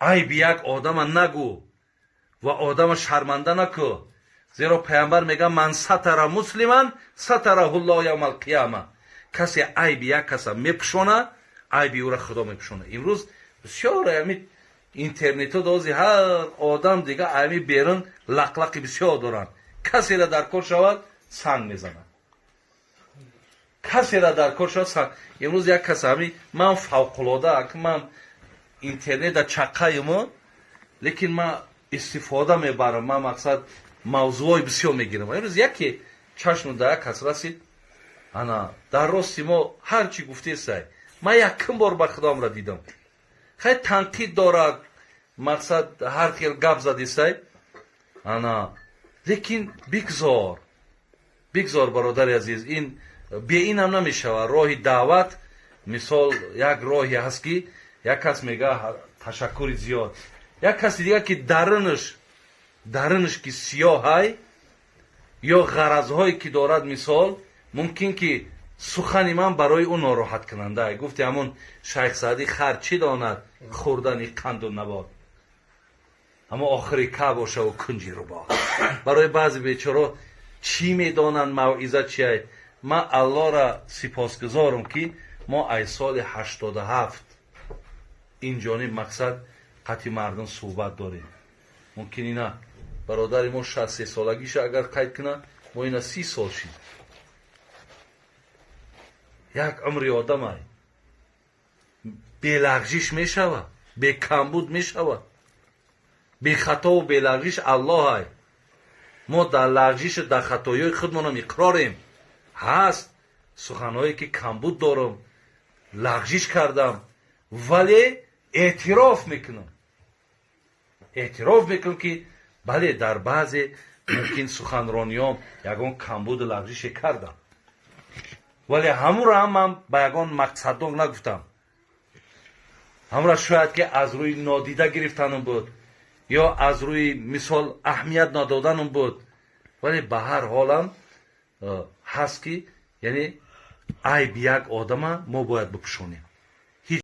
Айби як одама нагӯ ва одама шарманда накӯ, зеро паямбар мега: «من ستر مسلما ستره الله يوم القيامة». Касе айби як каса мепӯшона, айби ӯра Худо мепӯшона. Имрӯз бисёр ами интернето дози, ҳар одам дига ами берун лақлақи бисёр доранд. Касера дар кор шавад, санг мезанад, касера дар кор шавад, санг. Имрӯз як кас ами ман фавқулода, ман интернета чаққаимо, лекин ман истифода мебарам, ман мақсад мавзӯъҳои бисёр мегирам. Имрӯз яке чашму да як кас расид: «Ана дар рости мо ҳар чӣ гуфтесай, ман якум бор ба худомра дидам». Хай, танқид дорад, мақсад ҳар хел гап задисай. Ана лекин бигзор, бигзор, бародари азиз, ин беинам намешавад. Роҳи даъват, мисол, як роҳе ҳаст, ки як кас мега: «Ташаккури зиёд». Як каси дигар, ки дарунаш ки сиёҳай ё ғаразҳое ки дорад, мисол, мумкин ки сухани ман барои ӯ нороҳаткунанда. Гуфти ҳамон Шайх Саъдӣ: «Хар чӣ донад хӯрдани қанду набот, ҳамо охири ка бошаву кунҷи рубот». Барои баъзе бечоро чӣ медонанд мавъиза чиай? Ман Аллоҳра сипосгузорам, ки мо ай соли 87 ин ҷониб, мақсад, қати мардум суҳбат дорем. Мумкин ина бародари мо 63 солагиша агар қайд кунад, мо ина 30 сол шид. Як умри одамай белағжиш мешавад, бекамбуд мешавад? Бехатову белағжиш Аллоҳай. Мо дар лағжишу дар хатоиҳои худмонам иқрорем. Ҳаст суханҳое, ки камбуд дорам, лағжиш кардам, вале эътироф мекунам, эътироф мекунам, ки бале, дар баъзе мумкин суханрониём ягон камбуду лағжише кардам, вале ҳамуро ҳам ман ба ягон мақсаддор нагуфтам. Ҳамура шояд ки аз рӯи нодида гирифтанам буд ё аз рӯи, мисол, аҳамият надоданам буд, вале ба ҳар ҳолам ҳаст, ки яъне айб як одама мо бояд бипӯшонем.